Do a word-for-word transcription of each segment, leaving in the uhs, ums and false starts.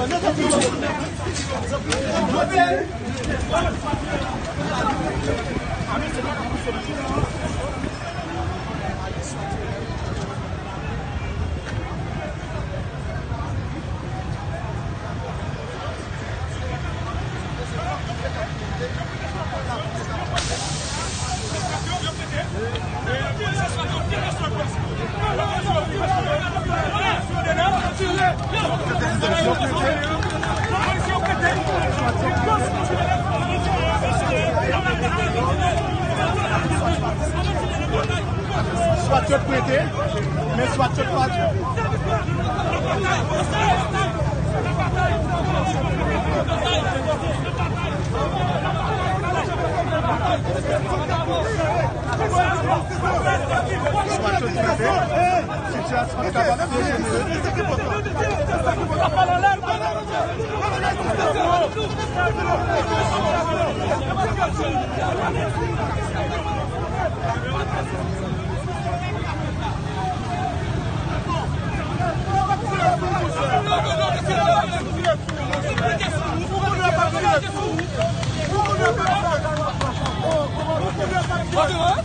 Swat yo t prete, men swat yo t pa. Swat yo t prete.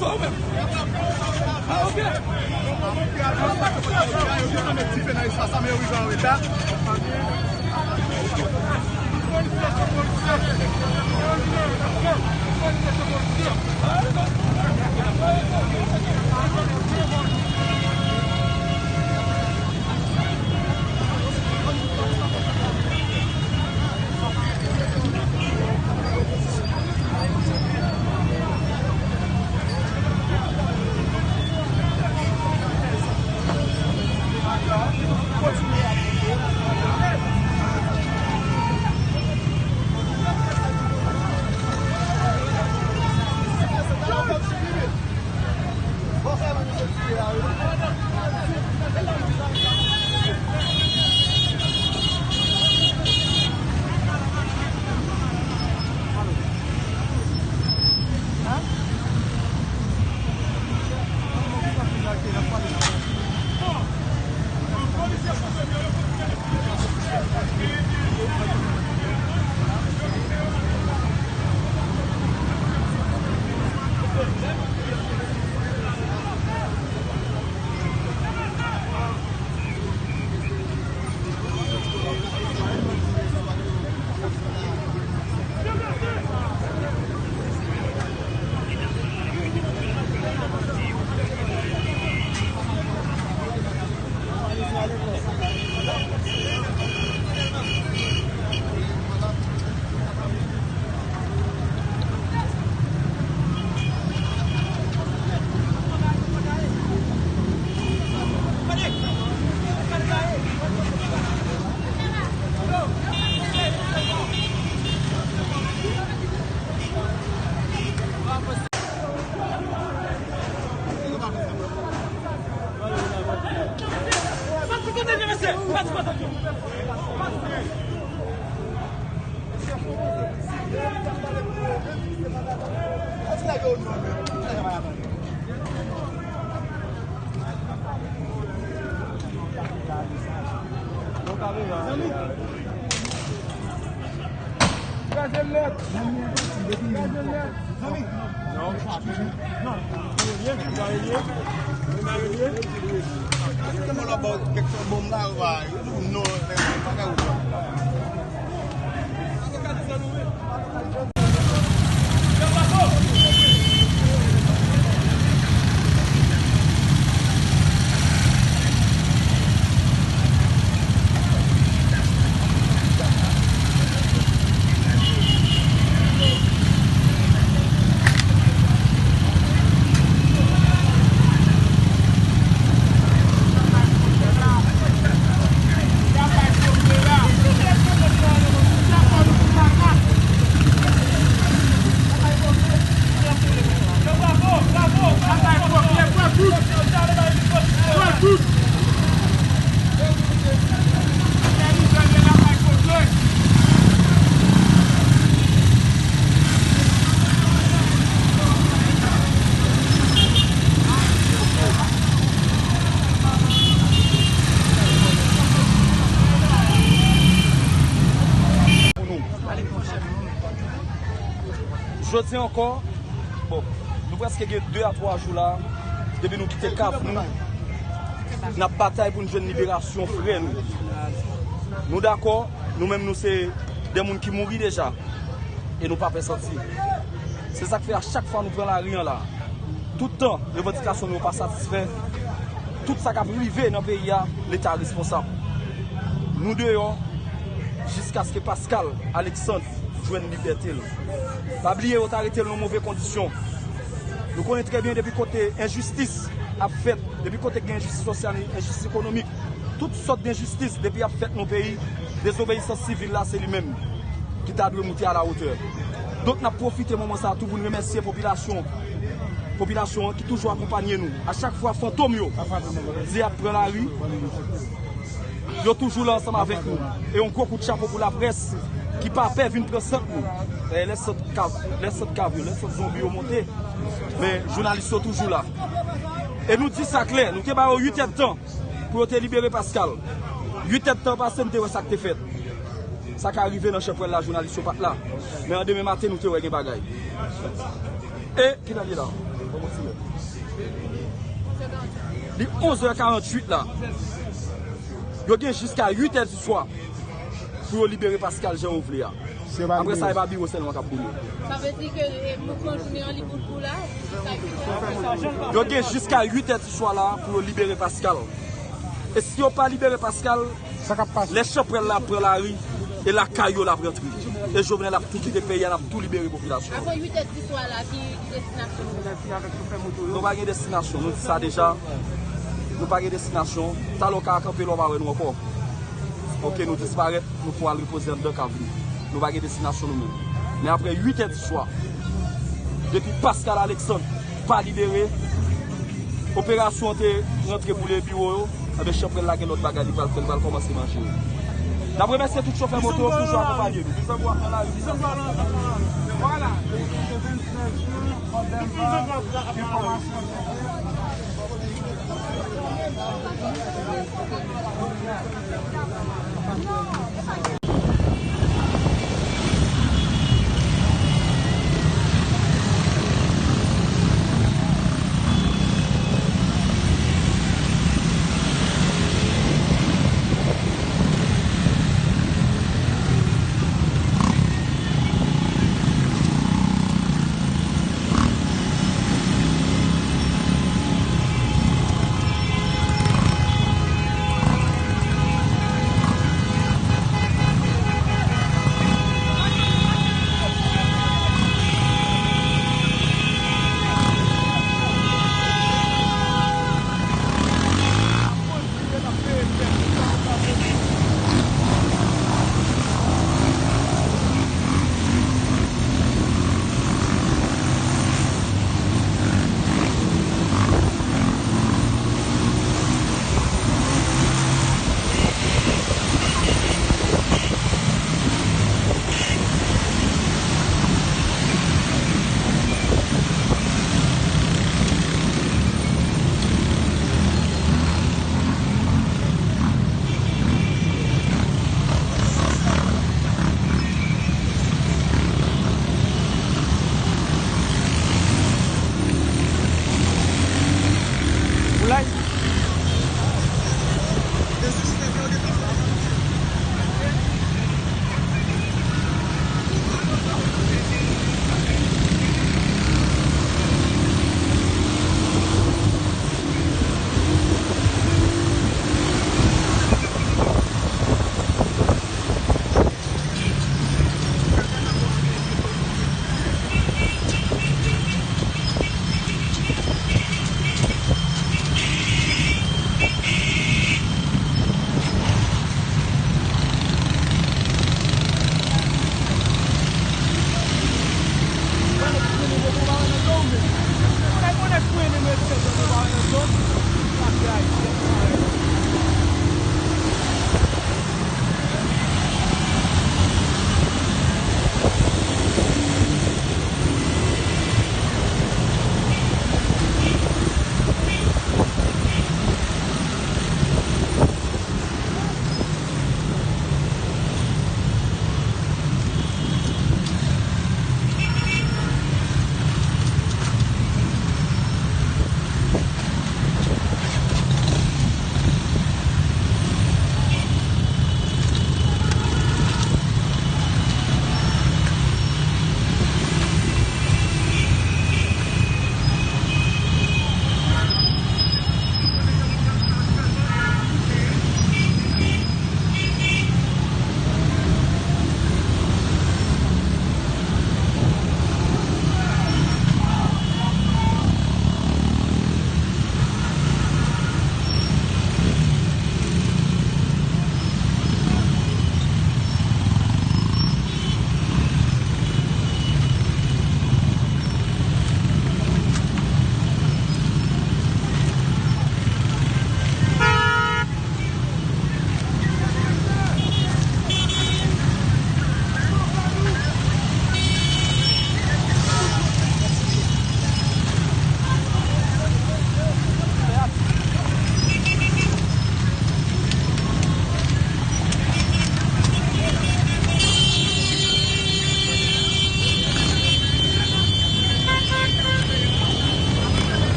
Sitiyasyon an kapab dejenere. Kraze l nèt. Kraze l nèt. Zanmi. Non. Non. Demare l ye. Demare l ye. Demare l ye. Kèk sèl bonm la, yo va, yo di w non, men pa ka ou. Jodi ankò, bon, nou prèske gen de a twa jou la, depi nou kite kaf nou, n ap batay pou n jwenn liberasyon frè nou. Nou dakò, nou menm nou se de moun ki mouri deja, e nou pa pè santi. Se sa k fè a chak fwa nou pran lari an la, tout tan revandikasyon nou yo pa satisfè, tout sa k ap rive nan peyi a, Leta responsab. Nou deyò jiskaske Pascal Alexandre jwenn libète l. Pa bliye yo t arete l nan move kondisyon. Nou konnen trè byen depi kote enjistis ap fèt, depi kote gen enjistis sosyal, enjistis ekonomik, tout sòt denjistis depi ap fèt nan peyi, dezobeyisans sivil la se li menm ki ta dwe moute a la wotè. Donk n ap pwofite moman sa a tou pou n remèsye popilasyon, popilasyon an ki toujou akonpanye nou. A chak fwa fantom yo di y ap pran lari, yo toujou la ansanm avèk nou. E yon gwo kout chapo pou laprès ki pa pè vin pran sant nou. E lè sant kav, lè sant kav yo, lè sant zonbi yo monte, men jounalis yo toujou la. E nou di sa klè, nou te ba yo uit èdtan pou yo te libere Pascal. Uit èdtan pase, nou te wè sa k te fèt. Sa ka rive nan chanpwèl la, jounalis yo pa t la. Men an demen maten, nou te wè gen bagay. E, kilè l ye la? Li onz è karanntuit la. Yo gen jiska uit è di swa pou yo libere Pascal jan yo vle a. Apre sa, e pa biwo sèlman k ap boule. Sa vle di ke, e, mouvman jounen an, li bout pou la, jiska uit è? Yo gen jiska uit è di swa la pou yo libere Pascal. E si yo pa libere Pascal, lè chanpwèl la ap pran lari, e lakay yo l ap rantre. E Jovenel ap tou kite peyi a, n ap tou libere popilasyon. Avan uit è di swa la, ki, ki destinasyon nou? Nou pa gen destinasyon, nou di sa deja. Nou pa gen destinasyon. Talè w ka kanpe la, w pa wè nou ankò. Oke, nou disparèt, nou fò al repoze anndan kav nou. Nou pa gen destinasyon nou menm. Men apre uit è di swa, depi Pascal Alexandre pa libere, operasyon an te rantre boule biwo yo, enben chanpwèl la gen lòt bagay li pral fè, li pral kòmanse manje yo. N ap remèsye tout chofè moto yo ki toujou akonpanye nou.